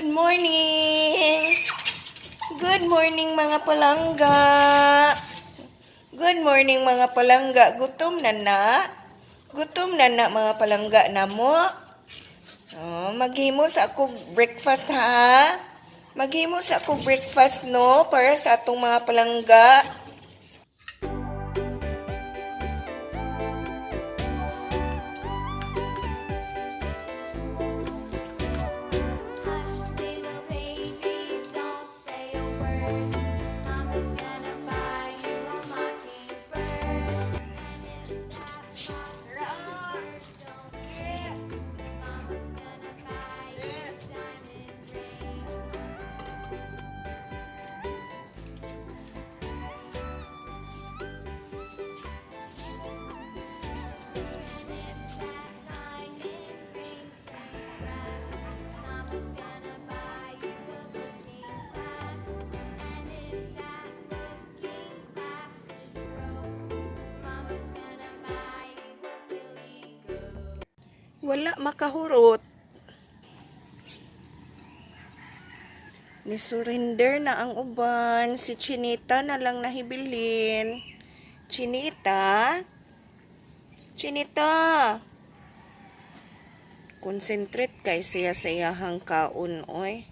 Morning! Good morning, mga palangga! Good morning, mga palangga. Gutom na na? Gutom na na, mga palangga namo? Oh, maghimo sa ako breakfast ha. Maghimo sa ako breakfast, no, para sa atong mga palangga. Hush, little baby, don't say a word. Mama's gonna buy you a mockingbird. And if that mockingbird don't sing, Mama's gonna buy you a diamond ring. And if that diamond ring turns brass, Mama's gonna buy you a looking glass. And if that looking glass is broke, Mama's gonna buy you a billy goat. Wala makahurot. Ni-surrender na ang uban. Si Chinita na lang nahibilin. Chinita? Chinita! Concentrate kay siya sa iyahang kaon, oy.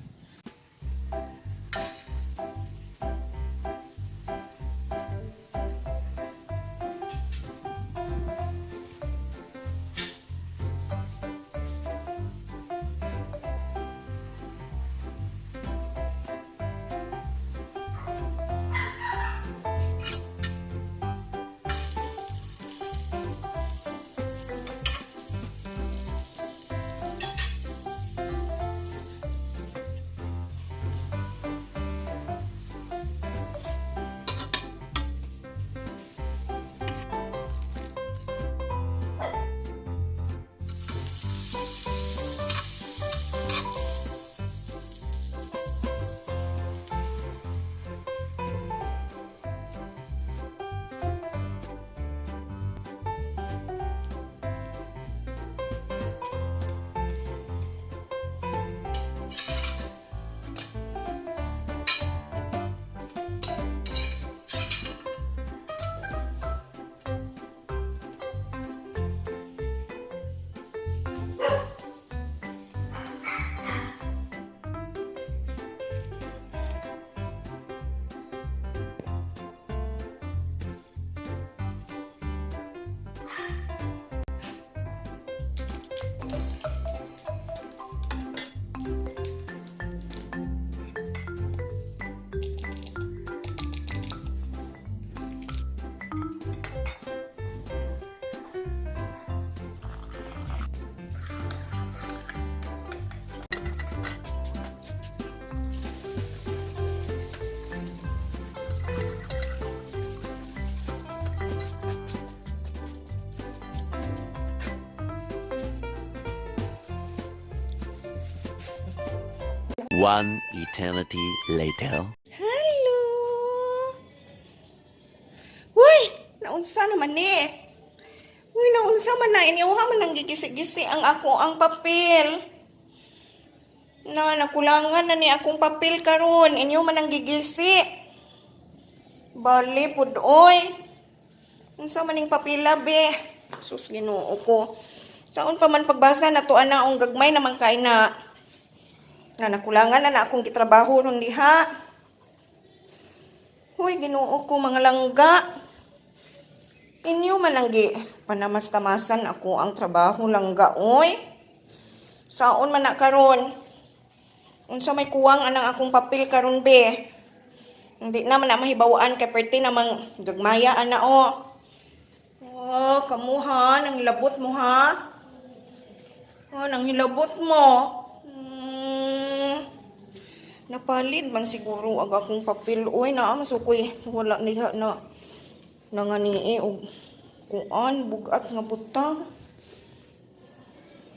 One eternity later. Hello! Uy! Naunsa naman ni? Uy, naunsa man na. Inyuha man nang gigisi-gisi ang ako ang papel. Na, nakulangan na ni akong papel karon. Inyo man ang gigisi. Bali, pud oy. Unsa man ning papila, be? Sus, Ginoo ko. Saon pa man pagbasa na to ana ang gagmay naman kay na. Na nakulangan na na akong gitrabaho ron diha. Hoy, Ginoo ko, mga langga. Inyo man ang gi panamastamasan ako ang trabaho, langga, oy. Saon man na karon? Unsa may kuwang anang akong papel karon, be? Hindi naman na mahibawaan kay perti namang gagmaya ana o. Oh, kamo ha, nang hilabot mo ha. Oh, nang hilabot mo. Napalid man siguro ag akong papel. Uy, naa masukoy. Wala niha na nanganii og kuan bugat nga butang.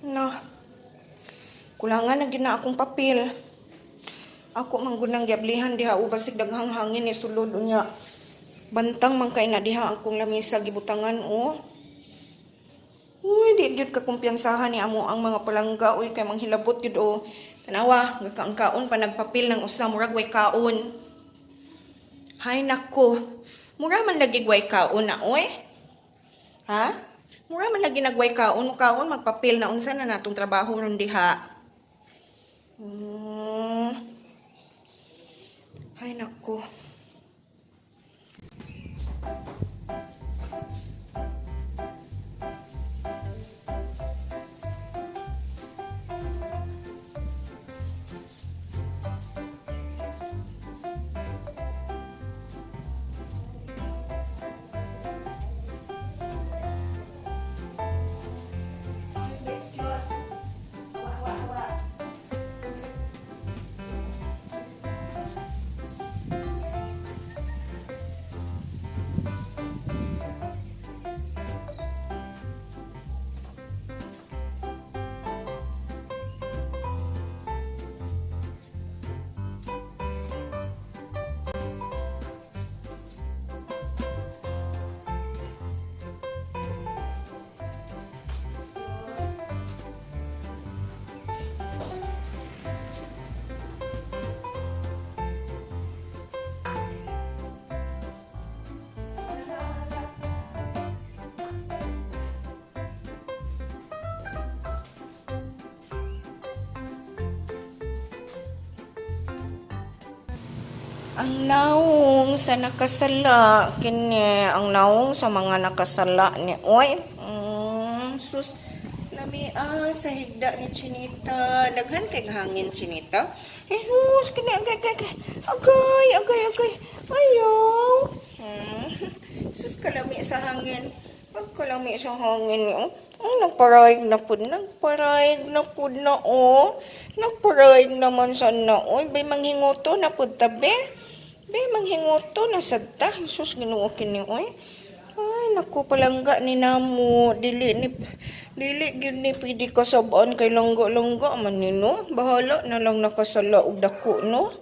Na kulangan na gyud na akong papel. Ako man gud nang giablihan diha o basig daghang hangin ni sulod unya. Bantang man kay na diha akong lamisa gibutangan o. Uy, di gyud ka kumpiyansahan ni amo ang mga palangga, uy, kay manghilabot gyud o. Tanawa, gakaon pa nagpapil ng usa, murag way kaon. Hay nako. Mura man lagi way kaon na oy. Ha? Mura man lagi nagway kaon, kaon magpapil na unsa na natong trabaho ron diha. Hay nako. Excuse me, excuse. Awa, awa, awa. Ang naong sa nakasala kini, ang naong sa mga nakasala ni oy. Sus lami ah sa higda ni Chinita. Daghan kay hangin, Chinita. Jesus kini, agay agay agay agay agay. Ayaw. Sus, kalami sa hangin. Pagkalami sa hangin oh. Ay, nagparayg na pud, nagparayg na pud na oh. Nagparayg naman sa na oy. Bay manghingoto na pud tabi. Bay manghingoto na sad ta. Jesus, Ginoo kini oy. Ay, naku, palangga ni namo. Dili ni dili gyud ni pwede kasab-an kay langga-langga man ni no. Bahala na lang nakasala og dako no.